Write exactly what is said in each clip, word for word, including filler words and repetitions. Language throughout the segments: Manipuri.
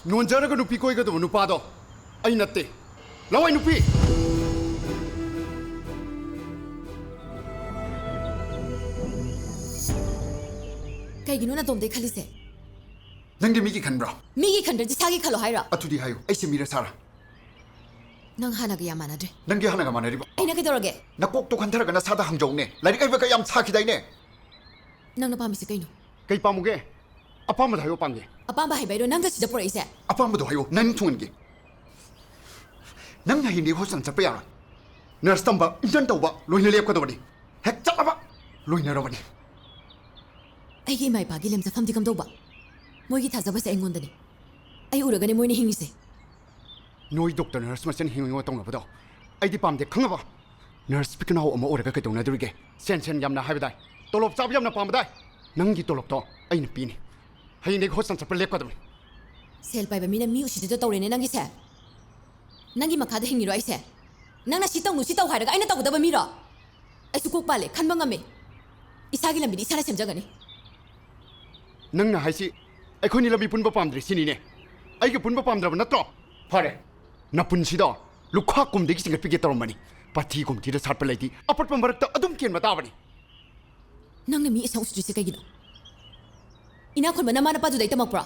ꯅꯣꯟꯖꯔꯒ ꯅꯨꯄꯤ ꯀꯣꯏꯒꯗꯕ ꯅꯨꯄꯥꯗꯣ ꯑꯩ ꯅꯠꯇꯦ꯫ ꯂꯋꯥꯏ ꯅꯨꯄꯤ! ꯀꯩꯒꯤꯅꯣ ꯅꯇꯣꯝꯗꯩ ꯈꯜꯂꯤꯁꯦ? ꯅꯪꯗꯤ ꯃꯤꯒꯤ ꯈꯟꯕ꯭ꯔꯣ? ꯃꯤꯒꯤ ꯈꯟꯗ꯭ꯔꯗꯤ ꯏꯁꯥꯒꯤ ꯈꯜꯂꯣ ꯍꯥꯏꯔꯣ? ꯑꯗꯨꯗꯤ ꯍꯥꯏꯌꯨ, ꯑꯩꯁꯦ ꯃꯤꯔ ꯁꯥꯔ? ꯅꯪ ꯍꯥꯟꯅꯒ ꯌꯥꯝ ꯃꯥꯟꯅꯗ꯭ꯔꯦ꯫ ꯅꯪꯗꯤ ꯍꯥꯟꯅꯒ ꯃꯥꯟꯅꯔꯤꯕꯣ? ꯑꯩꯅ ꯀꯩꯗꯧꯔꯒꯦ? ꯅꯀꯣꯛꯇꯣ ꯈꯟꯊꯔꯒ ꯅꯁꯥꯗ ꯍꯪꯖꯧꯅꯦ꯫ ꯂꯥꯏꯔꯤꯛ ꯍꯩꯕꯒ ꯌꯥꯝ ꯁꯥꯈꯤꯗꯥꯏꯅꯦ? ꯅꯪꯅ ꯄꯥꯝꯃꯤꯁꯦ ꯀꯩꯅꯣ? ꯀꯩ ꯄꯥꯝꯃꯨꯒꯦ? ꯑꯄꯥꯝꯕꯗꯣ ꯍꯥꯏꯌꯣ, ꯄꯥꯝꯒꯦ꯫ ꯑꯄꯥꯝꯕ ꯍꯥꯏꯕ ꯍꯥꯏꯔꯣ ꯅꯪꯒ ꯁꯤꯗ ꯄꯨꯔꯛꯏꯁꯦ? ꯑꯄꯥꯝꯕꯗꯣ ꯍꯥꯏꯌꯣ, ꯅꯪ ꯊꯨꯡꯍꯟꯒꯦ꯫ ꯅꯪ ꯍꯌꯦꯡꯗꯒꯤ ꯍꯣꯁꯇꯦꯜ ꯆꯠꯄ ꯌꯥꯔꯣꯏ꯫ ꯅꯔꯁ ꯇꯝꯕ, ꯏꯟꯇꯔꯟ ꯇꯧꯕ ꯂꯣꯏꯅ ꯂꯦꯞꯀꯗꯕꯅꯤ꯫ ꯍꯦꯛ ꯆꯠꯂꯕ ꯂꯣꯏꯅꯔꯕꯅꯤ꯫ ꯑꯩꯒꯤ ꯏꯃꯥ ꯏꯄꯥꯒꯤ ꯂꯦꯝꯖꯐꯝꯗꯤ ꯀꯝꯗꯧꯕ? ꯃꯣꯏꯒꯤ ꯊꯥꯖꯕꯁꯦ ꯑꯩꯉꯣꯟꯗꯅꯤ꯫ ꯑꯩ ꯎꯔꯒꯅꯦ ꯃꯣꯏꯅ ꯍꯤꯡꯉꯤꯁꯦ꯫ ꯅꯣꯏ ꯗꯣꯛꯇꯔ ꯅꯔꯁ ꯃꯁꯦꯟ ꯍꯤꯡꯉꯣ ꯇꯧꯅꯕꯗꯣ ꯑꯩꯗꯤ ꯄꯥꯝꯗꯦ, ꯈꯪꯉꯕ? ꯅꯔꯁ ꯄꯤꯛꯅꯥꯎ ꯑꯃ ꯑꯣꯏꯔꯒ ꯀꯩꯗꯧꯅꯗꯣꯔꯤꯒꯦ? ꯁꯦꯟ, ꯁꯦꯟ ꯌꯥꯝꯅ ꯍꯥꯏꯕꯗꯥꯏ? ꯇꯣꯂꯣꯞ ꯆꯥꯕ ꯌꯥꯝꯅ ꯄꯥꯝꯕꯗꯥꯏ? ꯅꯪꯒꯤ ꯇꯣꯂꯣꯞꯇꯣ ꯑꯩꯅ ꯄꯤꯅꯤ꯫ ꯍꯌꯦꯡꯗꯒꯤ ꯍꯣꯁꯇꯦꯜ ꯆꯠꯄ ꯂꯦꯞꯀꯗꯕꯅꯤ꯫ ꯁꯦꯜ ꯄꯥꯏꯕ ꯃꯤꯅ ꯃꯤ ꯎꯁꯤꯠꯇꯗ ꯇꯧꯔꯦꯅꯦ ꯅꯪꯒꯤꯁꯦ꯫ ꯅꯪꯒꯤ ꯃꯈꯥꯗ ꯍꯤꯡꯉꯤꯔꯣ ꯑꯩꯁꯦ? ꯅꯪꯅ ꯁꯤ ꯇꯧꯅꯨ, ꯁꯤ ꯇꯧ ꯍꯥꯏꯔꯒ ꯑꯩꯅ ꯇꯧꯒꯗꯕ ꯃꯤꯔꯣ? ꯑꯩꯁꯨ ꯀꯣꯛ ꯄꯥꯜꯂꯦ, ꯈꯟꯕ ꯉꯝꯃꯦ꯫ ꯏꯁꯥꯒꯤ ꯂꯝꯕꯤꯗꯤ ꯏꯁꯥꯅ ꯁꯦꯝꯖꯒꯅꯤ꯫ ꯅꯪꯅ ꯍꯥꯏꯁꯤ ꯑꯩꯈꯣꯏꯅꯤ ꯂꯝꯕꯤ ꯄꯨꯟꯕ ꯄꯥꯝꯗ꯭ꯔꯦ ꯁꯤꯅꯤꯅꯦ? ꯑꯩꯒ ꯄꯨꯟꯕ ꯄꯥꯝꯗ꯭ꯔꯕ ꯅꯠꯇ꯭ꯔꯣ? ꯐꯔꯦ, ꯅꯄꯨꯟꯁꯤꯗꯣ ꯂꯨꯈꯥ ꯀꯨꯝꯗꯒꯤ ꯆꯤꯡꯈꯠꯄꯤꯒꯦ ꯇꯧꯔꯝꯕꯅꯤ꯫ ꯄꯥꯊꯤ ꯀꯨꯝꯊꯤꯗ ꯁꯥꯠꯄ ꯂꯩꯗꯤ ꯑꯄꯠꯄ ꯃꯔꯛꯇ ꯑꯗꯨꯝ ꯀꯦꯟꯕ ꯇꯥꯕꯅꯤ꯫ ꯅꯪꯅ ꯃꯤ ꯏꯁꯧ ꯎꯁꯤꯠꯇ꯭ꯔꯤꯁꯦ ꯀꯩꯒꯤꯅꯣ? ꯏꯅꯥꯛ ꯈꯨꯟꯕ ꯅꯃꯥ ꯅꯄꯥꯗꯨꯗꯩ ꯇꯝꯃꯛꯄ꯭ꯔꯣ?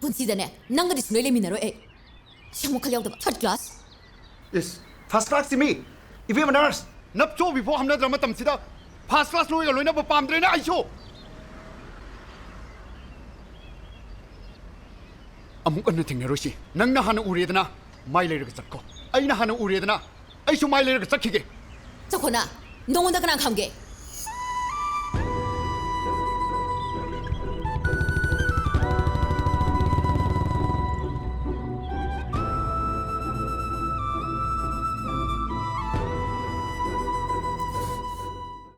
ꯄꯨꯟꯁꯤꯗꯅꯦ ꯅꯪꯒꯗꯤ ꯁꯨꯡꯂꯩ ꯂꯩꯃꯤꯟꯅꯔꯣꯏ ꯑꯩ꯫ ꯁꯤ ꯋꯥꯈꯜ ꯌꯥꯎꯗꯕ, ꯊꯥꯔꯠ ꯀ꯭ꯂꯥꯁ꯫ ꯏꯁ, ꯐꯥꯔꯁ ꯀ꯭ꯂꯥꯁꯁꯤ ꯃꯤ, ꯏꯕꯦꯝꯃ ꯅꯔꯁ, ꯅꯞꯆꯣꯕꯤꯐꯥꯎ ꯍꯥꯞꯅꯗ꯭ꯔ ꯃꯇꯝꯁꯤꯗ ꯐꯥꯔꯁ ꯀ꯭ꯂꯥꯁ ꯅꯣꯏꯒ ꯂꯣꯏꯅꯕ ꯄꯥꯝꯗ꯭ꯔꯦꯅ ꯑꯩꯁꯨ꯫ ꯑꯃꯨꯛ ꯍꯟꯅ ꯊꯦꯡꯅꯔꯣꯏꯁꯤ꯫ ꯅꯪꯅ ꯍꯥꯟꯅ ꯎꯔꯦꯗꯅ, ꯃꯥꯏ ꯂꯩꯔꯒ ꯆꯠꯈꯣ꯫ ꯑꯩꯅ ꯍꯥꯟꯅ ꯎꯔꯦꯗꯅ, ꯑꯩꯁꯨ ꯃꯥꯏ ꯂꯩꯔꯒ ꯆꯠꯈꯤꯒꯦ꯫ ꯆꯠꯈꯣꯅ, ꯅꯉꯣꯟꯗ ꯀꯅꯥ ꯈꯪꯒꯦ?